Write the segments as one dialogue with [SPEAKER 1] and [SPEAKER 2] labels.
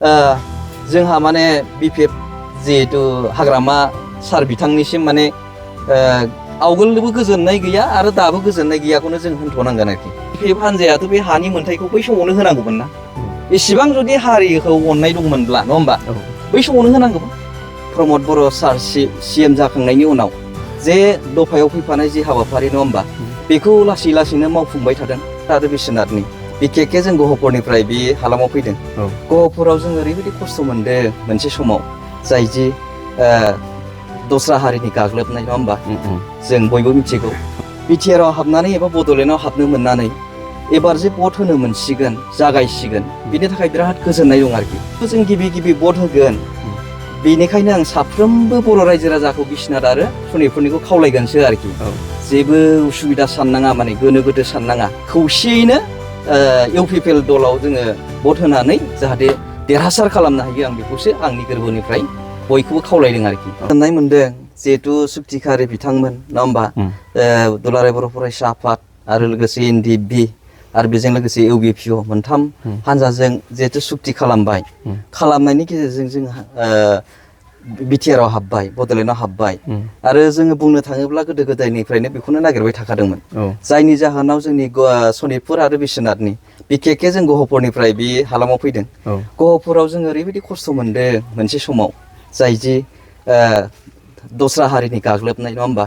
[SPEAKER 1] जोंहा माने बिपिएफ जिहेतु हाग्रामा सार बिथांनिसिम माने आवगोलबो गोजोननाय गैया आरो दाबो गोजोननाय गैयाखौनो जों होनथ'नांगोन आरोखि। बिपिएफ हान्जायाथ' बे हानि मोन्थायखौ बै समावनो होनांगौमोन ना। एसेबां जुदि हारिखौ अननाय दंमोनब्ला नङा होमबा बै समावनो होनांगौमोन। प्रमद बर' सार सिएम जाखांनायनि उनाव जे दफायाव फैफानाय जि हाबाफारि नङा होमबा बेखौ लासै लासैनो मावफुंबाय थादों आरो बिश्वनाथनि बिखेखे जों गहपुरनिफ्राय बे हालामाव फैदों। गहपुराव जों ओरैबायदि खस्थ' मोनदों मोनसे समाव जाय जि दस्रा हारिनि गाग्लोबनाय नङा होमबा जों बयबो मिथिगौ। बिटिआरआव हाबनानै एबा बड'लेण्डआव हाबनो मोननानै एबार जे भट होनो मोनसिगोन जागायसिगोन बिनि थाखाय बिराद गोजोननाय दं आरोखि। जों गिबि भट होगोन बेनिखायनो आं साफ्रोमबो बर' रायजो राजाखौ बिश्वनाथ आरो सनितपुरनिखौ खावलायगोनसो आरोखि। जेबो उसुबिदा साननाङा माने गोनो गोथो साननाङा खौसेयैनो इउपिपिएल दलाव जोङो भट होनानै जाहाथे देरहासार खालामनो हायो आं बेखौसो आंनि गोरबोनिफ्राय बयखौबो खावलायदों आरोखि। गोजोननाय मोनदों जिहेतु सुक्तिखारि बिथांमोन नङा होमबा दुलाराय बर' फरायसा आफाद आरो लोगोसे एनडिएफबि आरो बेजों लोगोसे इउबिपिअ मोनथाम हान्जाजों जिहेतु सुक्ति खालामबाय खालामनायनि गेजेरजों जों बिटिआरआव हाबबाय बड'लेण्डआव हाबबाय आरो जोङो बुंनो थाङोब्ला गोदो गोदायनिफ्रायनो बेखौनो नागिरबाय थाखादोंमोन। जायनि जाहोनाव जोंनि सनितपुर आरो बिश्वनाथनि बिखेखे जों गहपुरनिफ्राय बे हालामाव फैदों। गहपुराव जों ओरैबायदि खस्थ' मोनदों मोनसे समाव जाय जि दस्रा हारिनि गाग्लोबनाय नङा होमबा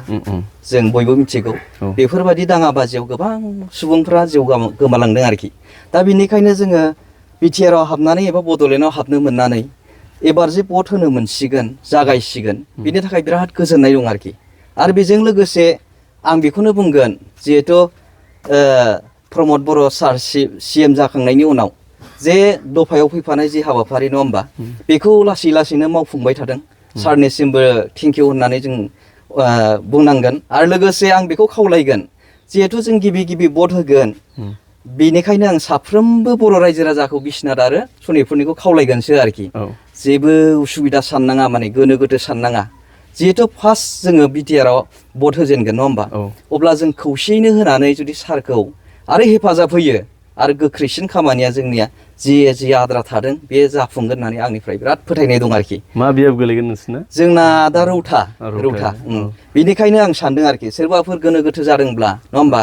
[SPEAKER 1] जों बयबो मिथिगौ। बेफोरबायदि दाङाबाजियाव गोबां सुबुंफ्रा जिउ गोमालांदों आरोखि। दा बेनिखायनो जोङो बिटिआरआव हाबनानै एबा बड'लेण्डआव हाबनो मोननानै एबार जे भट होनो मोनसिगोन जागायसिगोन बिनि थाखाय बिराद गोजोननाय दं आरोखि। आरो बेजों लोगोसे आं बेखौनो बुंगोन जिहेतु प्रमद बर' सार सिएम जाखांनायनि उनाव जे दफायाव फैफानाय जि हाबाफारि नङा होमबा बेखौ लासै लासैनो मावफुंबाय थादों। सारनिसिमबो थेंकिउ होननानै जों बुंनांगोन। आरो लोगोसे आं बेखौ खावलायगोन जिहेतु जों गिबि भट होगोन बेनिखायनो आं साफ्रोमबो बर' रायजो राजाखौ बिश्वनाथ आरो सनितपुरनिखौ खावलायगोनसो आरोखि। जेबो उसुबिदा साननाङा माने गोनो गोथो साननाङा। जिहेतु फार्स्ट जोङो बिटिआरआव भट होजेनगोन नङा होमबा अब्ला जों खौसेयैनो होनानै जुदि सारखौ आरो हेफाजाब होयो आरो गोख्रैसिन खामानिया जोंनिया जि आद्रा थादों बे जाफुंगोन होननानै आंनिफ्राय बिराद फोथायनाय दं आरोखि।
[SPEAKER 2] मा बियाब गोलैगोन नोंसोरना? जोंना
[SPEAKER 1] दा रौता। बेनिखायनो आं सानदों आरोखि सोरबाफोर गोनो गोथो जादोंब्ला नङा होमबा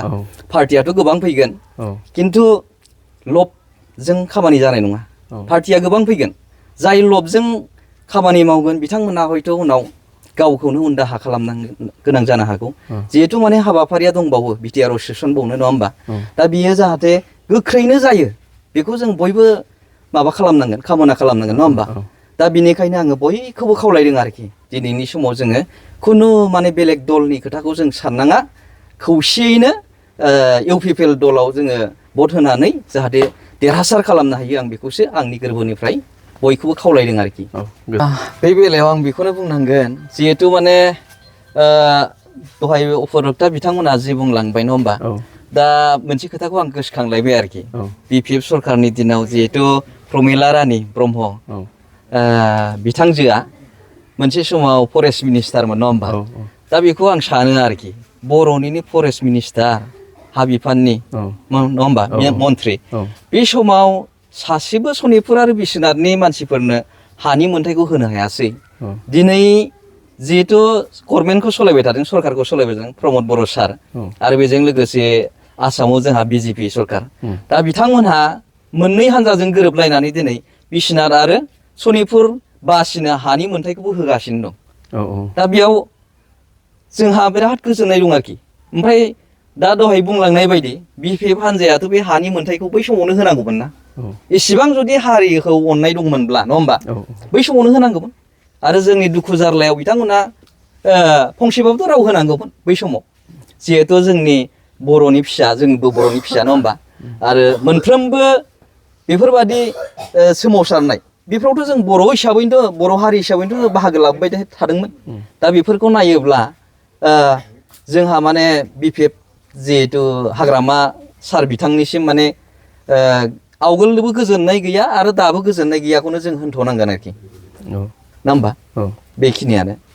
[SPEAKER 1] पार्टियाथ' गोबां फैगोन खिन्थु लबजों खामानि जानाय नङा। पार्टिया गोबां फैगोन जाय लबजों खामानि मावगोन बिथांमोना हयथ' उनाव गावखौनो उनदाहा खालामनांगोन गोनां जानो हागौ। जिहेतु माने हाबाफारिया दंबावो बिटिआरआव सोसनबावनो नङा होमबा दा बियो जाहाथे गोख्रैनो जायो बेखौ जों बयबो माबा खालामनांगोन कामना खालामनांगोन नङा होमबा। दा बिनिखायनो आङो बयखौबो खावलायदों आरोखि दिनैनि समाव जोङो खुनु माने बेलेग दलनि खोथाखौ जों साननाङा खौसेयैनो इउपिपिएल दलाव जोङो भट होनानै जाहाथे देरहासार खालामनो हायो आं बेखौसो आंनि गोरबोनिफ्राय बयखौबो खावलायदों आरोखि। बे बेलायाव आं बेखौनो बुंनांगोन जिहेतु माने दहाय उपरक्ता बिथांमोना जि बुंलांबाय नङा होमबा दा मोनसे खोथाखौ आं गोसोखांलायबाय आरोखि। बिपिएफ सरकारनि दिनाव जिहेतु प्रमिला रानि ब्रह्म बिथांजोआ मोनसे समाव फरेस्ट मिनिस्टारमोन नङा होमबा दा बेखौ आं सानो आरोखि बर'निनो फरेस्ट मिनिस्टार हा बिफाननि नङा होमबा मन्त्रि बे समाव सासेबो सनितपुर आरो बिश्वनाथनि मानसिफोरनो हानि मोन्थायखौ होनो हायासै। दिनै जिहेतु गभर्नमेन्टखौ सालायबाय थादों सरकारखौ सालायबाय थादों प्रमद बर' सार आरो बेजों लोगोसे आसामाव जोंहा बिजेपि सरकार दा बिथांमोनहा मोननै हान्जाजों गोरोबलायनानै दिनै बिश्वनाथ आरो सनितपुर बासिनो हानि मोन्थायखौबो होगासिनो दं। दा बेयाव जोंहा बिराद गोजोननाय दं आरोखि। ओमफ्राय दा दहाय बुंलांनाय बायदि बिपिएफ हान्जायाथ' बे हानि मोन्थायखौ बै समावनो होनांगौमोन ना। एसेबां जुदि हारिखौ अननाय दंमोनब्ला नङा होमबा बै समावनो होनांगौमोन। आरो जोंनि दुखु जारलायाव बिथांमोना फंसेबाबोथ' राव होनांगौमोन बै समाव जिहेथु जोंनि बर'नि फिसा जोंबो बर'नि फिसा नङा होमबा आरो मोनफ्रोमबो बेफोरबादि सोमावसारनाय बेफोरावथ' जों बर' हिसाबैनोथ' बर' हारि हिसाबैनोथ' बाहागो लाबोबाय थादोंमोन। दा बेफोरखौ नायोब्ला जोंहा माने बिपिएफ जिहेतु हाग्रामा सार बिथांनिसिम माने आवगोलबो गोजोननाय गैया आरो दाबो गोजोननाय गैयाखौनो जों होनथ'नांगोन आरोखि नङा होमबा बेखिनियानो।